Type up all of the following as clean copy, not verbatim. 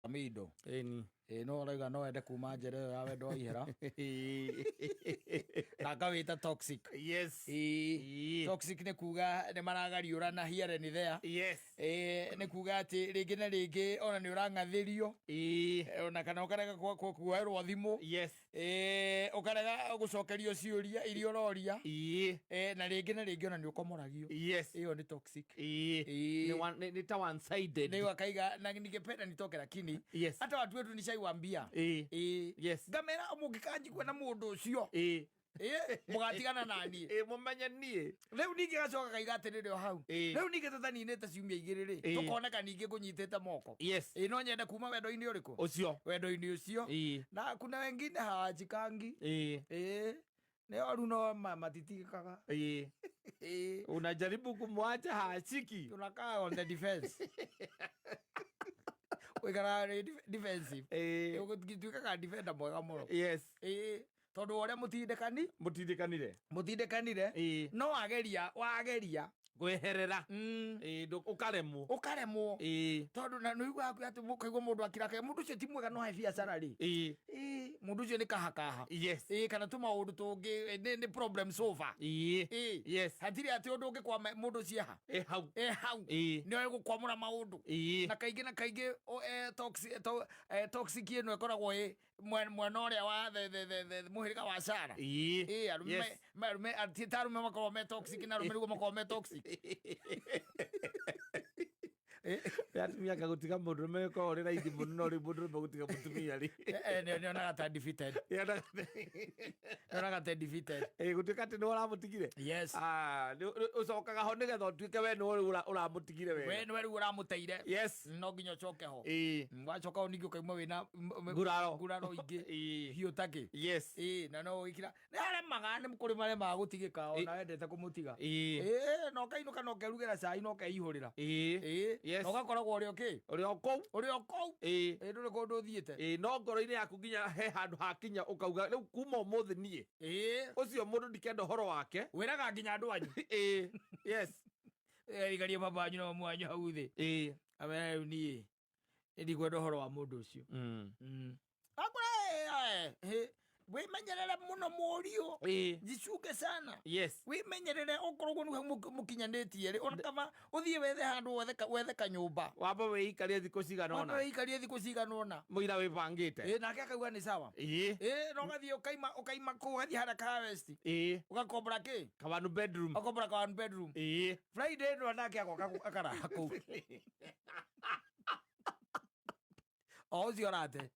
Mindo. Ĩni. Ĩ no arauga no ende kuma njera ĩyo ya wendo wa ihera na akawĩta toxic. Yes. Ĩ, Ĩ. toxic nĩ kuga nĩ maragariũrana here and there. Yes. Ĩ, nĩ kuga atĩ rĩngĩ na rĩngĩ ona nĩ ũrang'athĩrio. Ĩ. Ona kana ũkarega kuoerwo thimũ. Yes. Ĩ, ũkarega gũcokerio ciũria iria ũroria. Ĩ. Na rĩngĩ na rĩngĩ ona nĩ ũkomoragio. Yes. Ĩyo nĩ toxic. Ĩ. Ĩ. Nĩ ta one sided. Nĩ akaiga na ningependa nitoke lakini Yes. hata watu wetu nishaiwambia. Ĩ. Ĩ. Yes. Ngamera mũngĩkanjigua na mũndũ ũcio. Ĩ. Ĩ, mũgatigana naniĩ. Ĩ mũmenye niĩ. Rĩu ningĩ gacoka kaiga atĩrĩrĩ o hau. Ĩ. Rĩu ningĩ tũtaninĩte ciumia igĩrĩ rĩ, Ĩ. tũkoneka ningĩ ngũnyitĩte moko. Yes. Ĩ, no nyende kuma wendo-inĩ ũrĩkũ? Ũcio. Wendo-inĩ ũcio. Ĩ. Na kuna wengine hawajikangi. Ĩ. Ĩ. Nĩ oru no matitigĩkaga. Ĩ. Ĩ. Unajaribu kumwacha haashiki. Tunakaa on the defense. Ũikaraga wĩ defensive. Ĩ. Ũgĩtuĩkaga defender mwega mũno. Yes. Ĩ. Tondũ wa ũrĩa mũtindĩkani Mũtindĩkanire. Mũtindĩkanire. Ĩ. No wageria wageria Kweherera. Ĩ, ũkaremwo. Ũkaremwo. Ĩ. Tondũ na nĩ ũiguaga atĩ ũkaigua mũndũ akiraka mũndũ ũcio ti mwega no he biacara rĩ. Ĩ. Ĩ, mũndũ ũcio nĩ kahakaha. Yes. Ĩ, kana tũmaũndũ tũngĩ nĩ problem solver. Ĩ. Ĩ. Yes. Hatirĩ atĩ ũndũ ũngĩkwama mũndũ ũcio eha. Ĩ hau. E hau. Ĩ. Nĩ gũkwamũra maũndũ. Ĩ. Na kaingĩ na kaingĩ toxic ĩno ĩkoragwo ĩ mwena ũrĩa wa the mũhĩrĩga wa Sara. Ĩ. Ĩ, arũme Yes. arũme ti ta arũme makoragwo me toxic na arũme nĩguo makoragwo me toxic. Ĩ, atumia anga gũtiga mũndũrũme ũkoragwo ũrĩ raithi mũno no rĩu mũndũrũme gũtiga mũtumia rĩ. Nĩonaga ta defeated. Nĩonaga ta defeated. Ĩ, gũtuĩka atĩ nĩwe ũramũtigire. Yes. Ah, ũcokaga ho nĩgetha ũtuĩke we nĩwe rĩu ũramũtigire we wega. Nĩwe rĩu ũramũteire. Yes. No nginya ũcoke ho. Ĩ. Wacoka ho ningĩ ũkauma wĩna Nguraro. Nguraro ingĩ. Ĩ. Hiũ takĩ. Yes. Ĩ, na no wĩkira nĩ aremaga nĩ kũrĩ maremaga gũtigĩka ona wendete kũmũtiga. Ĩ. Ĩ, na ũkainũka na ũkerugĩra cai na ũkeihũrĩra. Ĩ. Ĩ. Yes. Na ũgakoragwo ũrĩ okĩ. Ũrĩ o kũu. Ũrĩ o kũu. Ĩ. Ĩ, ndũrĩ kũndũ ũthiĩte. Ĩ, no ngoro-inĩ yaku nginya he handũ hakinya ũkauga rĩu kuma ũmũthĩ niĩ Ĩ. ũcio mũndũ ndikenda ũhoro wake. Wĩraga nginya andũ anyu. Ĩ. Yes. Ĩgarie baba wanyu na mamu wanyu hau thĩ. Ĩ. Amera rĩu niĩ ndikwenda ũhoro wa mũndũ ũcio. Akũra wĩmenyerere mũno mũriũ. Ĩ. Jichunge sana. Yes. Wĩmenyerere okorwo ũguo nĩguo mũkinyanĩtie rĩ, ona kaba ũthiĩ wethe handũ wethe kanyũmba. Wambe wĩikarie thikũ cigana Wambe ũna. wĩikarie thikũ cigana ũna. Mũira wĩbangĩte. Ĩ, nake akauga nĩ sawa. Ĩ. Ĩ, na ũgathiĩ ũkaima kũu ũgathiĩ harĩa Kahawa West. Ĩ. Ũgakombora kĩ? Ka one bedroom. Ũgakombora ka one bedroom. Ĩ. Friday ĩno nake agoka akaraha kũu. O ũcio ũrate.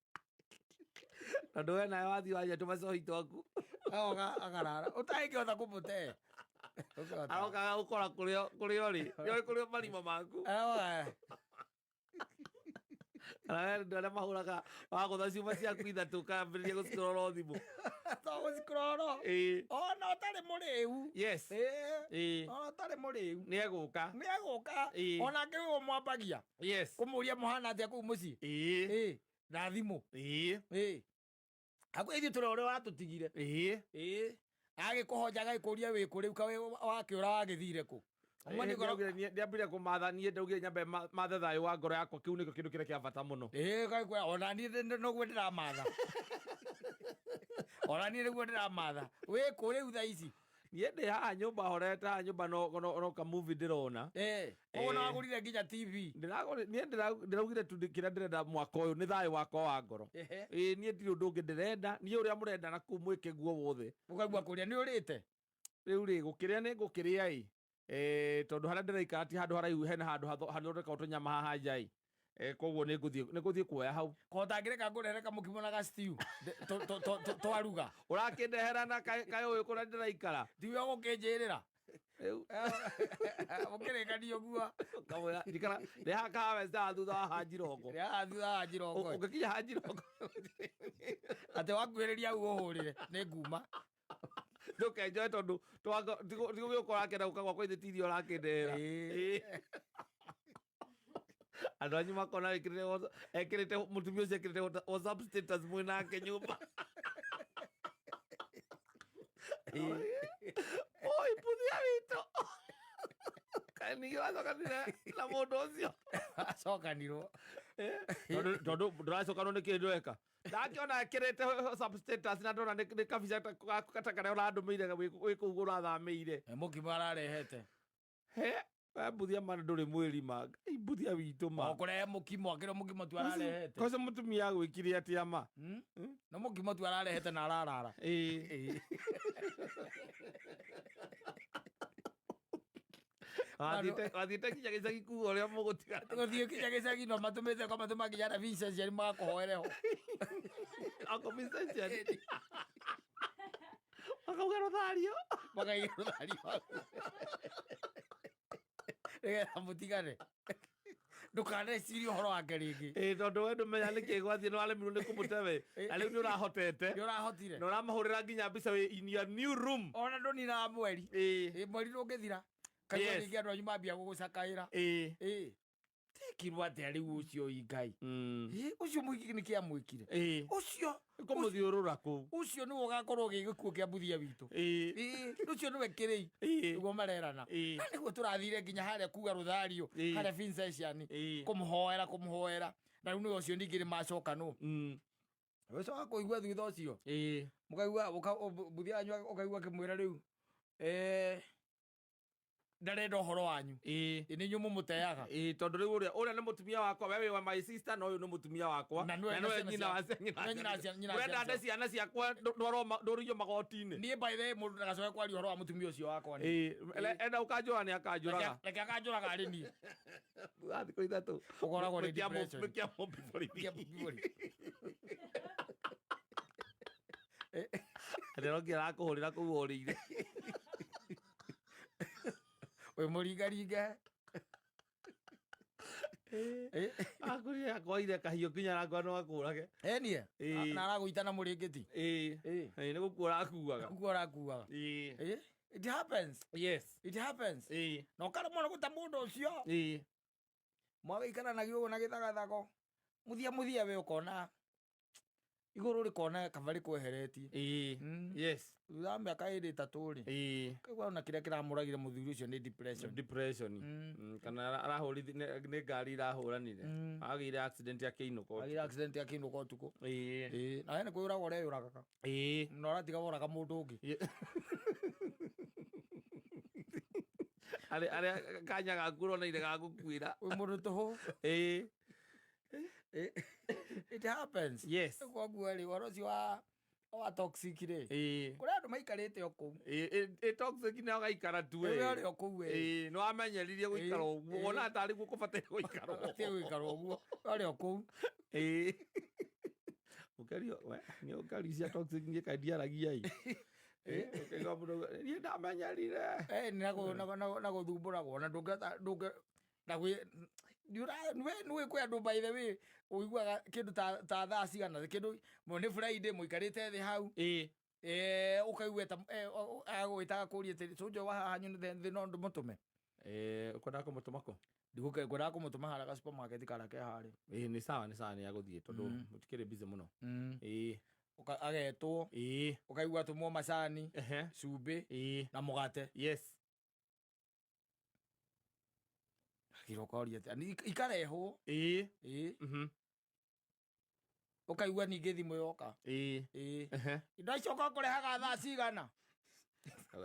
Tondũ we nawe wathiĩ wanyua tũmacohi twaku. Agoka akarara. Ũtangĩhota kũmũte. Ũngĩhota. Arokaga gũkora kũrĩa ũrĩ. Nĩũĩ kũrĩa marima maku. Aroka. Kana we andũ arĩa mahũraga wagũtha ciuma ciaku ithatũ ũkambĩrĩria gũcikorora thimũ. To gũcikorora. Ĩ. Ona ũtarĩ mũrĩu. Yes. Ĩ. Ĩ. Ona ũtarĩ mũrĩu. Nĩ egũka. Nĩ egũka. Ĩ. Onake wĩ ũmwambagia. Yes. Kũmũria mũhana atĩa kũu mũciĩ. Ĩ. Ĩ. Na thimũ. Ĩ. Ĩ. Hakuhĩ ithuĩ tũrĩ ũrĩa watũtigire. Ĩ. Ĩ. Agĩkũhoja agĩkũria wĩ kũ rĩu kaĩ wakĩũra wagĩthire kũ. Ũmwe nĩ ngoro- Ndĩambire kũmatha niĩ ndaugire nyambe mathe thayũ wa ngoro yakwa kĩu nĩkĩo kĩndũ kĩrĩa kĩa bata mũno. Ĩ, kaĩ ona niĩ noguo ndĩramatha. Ona niĩ nĩguo ndĩramatha. Wĩ kũ rĩu thaa ici? Niĩ ndĩ haha nyũmba horete haha nyũmba no ka movie ndĩrona. Koguo nĩwagũrire nginya TV. Niĩ ndĩraugire tu kĩrĩa ndĩrenda mwaka ũyũ nĩ thayũ wakwa wa ngoro. Ĩĩ, niĩ ndirĩ ũndũ ũngĩ ndĩrenda. Niĩ ũrĩa mũrenda na kũu mwĩke guo wothe. Ũkaigua kũrĩa nĩ ũrĩte? Rĩu rĩ, gũkĩrĩa nĩ ngũkĩrĩa ĩ. Tondũ harĩa ndĩraikara ti handũ haraihu, hena handũ hathondekagwo tũnyama haha nja ĩ. Koguo nĩ ngũthiĩ kuoya hau. Ko ũtangĩreka ngũrehere kamũkimo na ga stew twaruga. Ũrakĩndehera na kaĩ ũyũ kũrĩa ndĩraikara. Tiwe ũgũkĩnjĩrĩra. Rĩu. Mũkĩrĩkania ũguo. Kamwĩra, njikara, reha Kahawa West haha thutha wa Hanjirongo. Reha thutha wa Hanjirongo. Ũngĩkinya Hanjirongo. Atĩ wakuhĩrĩria hau ũhũrĩre, nĩ nguma. Ndũkenjoe tondũ tigũgĩũka ũrakĩenda gũka gwakwa ithe ti irio ũrakĩndehera. Ĩĩ. Andũ anyu makona ekĩrĩte mũtumia ũcio ekĩrĩte WhatsApp status mwĩ nake nyũmba. Oi, puthia witũ. Kaĩ ningĩ wacokanire na mũndũ ũcio? Acokanirwo. Tondũ ndũracokanwo nĩ kĩndũ eka ndakiona ekĩrĩte WhatsApp status na ndona nĩ kabica ta karĩa ũrandũmĩire wĩ kũu ũrathamĩire. Mũkimo ararehete. He we mbuthia ma ndũrĩ mwĩri ma Ngai mbuthia witũ ma. O kũrehe mũkimo akĩrwo mũkimo tu ararehete. Koco mũtumia agwĩkire atĩa ma? No mũkimo tu ararehete na ararara. Ĩĩ. Wathiĩte nginya gĩcagi kuga ũrĩa mũgũtigana. Gũthiĩ nginya gĩcagi no matũmĩte kwa matũma nginya na Vincent ciani magakũhoere ho. Uncle Vincent ciani. Makauga rũthario. Makaiga rũthario. Nĩgetha mũtigane. Ndũkanecirie ũhoro wake rĩngĩ. Ĩĩ tondũ we ndũmenya nĩkĩ gwathiĩ nĩ waremirwo nĩ kũmũte we. Na rĩu nĩ ũrahotete. Nĩ ũrahotire. Na ũramahũrĩra nginya mbica wĩ in your new room. Ona ndũninaga mweri. Ĩĩ. Ĩ mweri ndũngĩthira. Kaigua Yes. ningĩ andũ anyu mambia gũgũcakaĩra. Ĩĩ. Ĩ. Tekirwo atĩa rĩu ũcio ĩ Ngai. Ĩ ũcio mũingĩ nĩkĩ amwĩkire. Ĩĩ. Ũcio Kũmũthiũrũra kũu. ũcio nĩwe ũgakorwo gĩ gĩkuũ kĩa mbuthia witũ. Ĩĩ. Ĩ ũcio nĩwe kĩrĩi. Ĩĩ. Nĩguo marerana. Ĩĩ. Na nĩguo tũrathire nginya harĩa kuga rũthario Ĩĩ. harĩa Vincentian Ĩĩ. kũmũhoera kũmũhoera na rĩu nĩwe ũcio ningĩ nĩ macokanwo. Ũcoka kũigua thutha ũcio Ĩĩ. mũkaigua mbuthia wanyu ũkaigua akĩmwĩra rĩu ndarenda ũhoro wanyu. Ĩĩ. Ĩ nĩ inyuĩ mũmũteaga. Ĩĩ tondũ rĩu ũrĩa ũrĩa nĩ mũtumia wakwa we wĩ wa my sister na ũyũ nĩ mũtumia wakwa Na nĩwe na nĩwe ciana nyina wa nĩwe nyina wa nyina wa ũrenda ciana nde ciana ciakwa ndwarwo ndũrĩrio magoti-inĩ. Niĩ by the way mũndũ ndagacoke kwaria ũhoro wa mũtumia ũcio wakwa niĩ. Ĩĩ enda ũkanjũra nĩ akanjũraga. Reke akanjũraga arĩ niĩ. Thutha wa thikũ ithatũ. Ũkoragwo nĩ depression. Mĩkia mũmbi borithi. Mĩkia mũmbi borithi. Atĩ arongia arakũhũrĩra kũu ũrĩire. Wĩ mũringaringe. Akwĩrire akoire kahiũ nginya arakora no akũrage. Enie. Ĩĩ. Na aragũita na mũrĩngĩti. Ĩĩ. Ĩĩ. Ĩĩ nĩ gũkua ũrakuaga. Gũkua ũrakuaga. Ĩĩ. Ĩĩ. It happens. Yes. It happens. Ĩĩ. Na ũkaremwo nĩ gũta mũndũ ũcio. Ĩĩ. Mwagĩikaranagia ũguo na gĩthagathago. Mũthia mũthia we ũkona igũrũ rĩkona kaba rĩkweheretie. Ĩĩ. Yes. Thutha wa mĩaka ĩrĩ ĩtatũ rĩ. Ĩĩ. Kaigua ona kĩrĩa kĩramũragire mũthuri ũcio nĩ depression. Depression. Kana arahũrithi nĩ ngari irahũranire. Agĩire accident akĩinũka ũtukũ. Agĩire accident akĩinũka ũtukũ. Ĩĩ. Ĩĩ. Na we nĩ kwĩyũraga ũreyũragaga. Ĩĩ. Na ũratiga woraga mũndũ ũngĩ. Arĩa arĩa kanya gaku ũroneire ga gũkuĩra. Wĩ mũndũ tũhũ. Ĩĩ. It happens. Yes. Koguo rĩ ũhoro ũcio wa toxic rĩ. Ĩĩ. Kũrĩ andũ maikarĩte o kũu. Ĩĩ toxic nĩ ũgaikara tu We ĩ. ũrĩ o kũu we. Ĩĩ nĩ wamenyeririe gũikara Ĩĩ, ũguo ĩĩ. wona tarĩ guo kũbataire gũikarwo. Ti gũikara ũguo. We ũrĩ o kũu. Ĩĩ. Ũkerio we nĩ ũkari cia toxic niĩ kaĩ ndiaragia ĩ. Ĩĩ ũkaigua mũndũ auga, niĩ ndamenyerire. Eh, na gũthumbũragwo na ndũngĩhota ndũngĩ na gwĩ we nĩũĩ kwĩ andũ by the way ũiguaga kĩndũ ta thaa cigana kĩndũ nĩ Friday mũikarĩte thĩ hau. Ĩĩ. Ũkaigua ta agũgwĩta agakũria atĩrĩ cũnjũ wa haha hanyu thĩ no ndĩmũtũme. Ĩĩ ũkwendaga kũmũtũma kũ? Ndigũkwendaga kũmũtũma harĩa ga supermarket karĩa ke harĩa. Ĩĩ nĩ sawa nĩ sawa nĩ agũthiĩ tondũ mũtikĩrĩ busy mũno. Ĩĩ. Agetwo. Ĩĩ. Ũkaigua atũmwo macani, Ehe. cumbĩ Ĩĩ. na mũgate. Yes. Akĩra ũkoria atĩa ikarehwo. Ĩĩ. Ĩĩ. Ũkaigua ningĩ thimũ yoka. Ĩĩ. Ĩĩ. Ehe. Indo icio ũkorwo kũrehaga thaa cigana?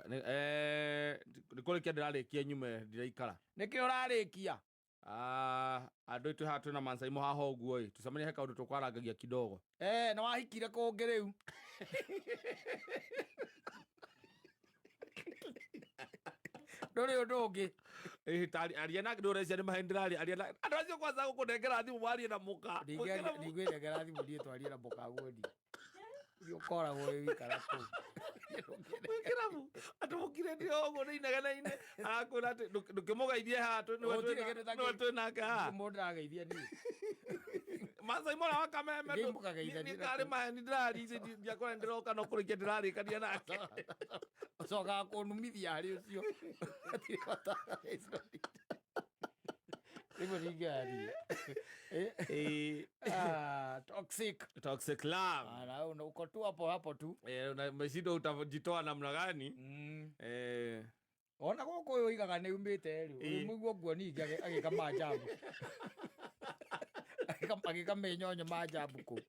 Nĩ kũrĩkia ndĩrarĩkia nyume ndiraikara. Nĩkĩ ũrarĩkia? Andũ aitũ haha twĩna mancaimo haha ũguo ĩ tũcemanie he kaũndũ tũkwarangagia kidogo. Nĩ wahikire kũngĩ rĩu. Ndũrĩ ũndũ ũngĩ. Ĩĩ tari aria na ndũrecia nĩ maheni ndĩraria aria na andũ acio kwanza gũkũnengera thimũ warie na mũka. Ndingĩnengera thimũ niĩ twarie na mũka guoni. Ũkoragwo wĩ wikara kũu. Wĩ kĩrabu andũ mũkirĩte ũguo nĩ inegene-inĩ arakwĩra atĩ ndũkĩmũgeithie haha Gũtirĩ kĩndũ ta nĩwe kĩu. twĩ nake haha. Mũndũ ndĩrageithia niĩ. Macai mora wa kameme Ngĩ mũkageithania nĩ karĩ maheni ndĩraria ndiakora ndĩroka no kũrĩkia ndĩrarĩkania nake. Ũcokaga kũnumithia harĩ ũcio. Hatirĩ bata. Rĩmwe ningĩaria. Ĩĩ. Toxic. Toxic love. Na uko tu hapo hapo tu. Umeshindwa utajitoa namna gani? Ona gũkũ ũyũ oigaga nĩ umĩte rĩ, Ĩĩ. ũrĩmũigua ũguo ningĩ agĩka maajabu. Agĩkamĩnyonyo manjambu kũu.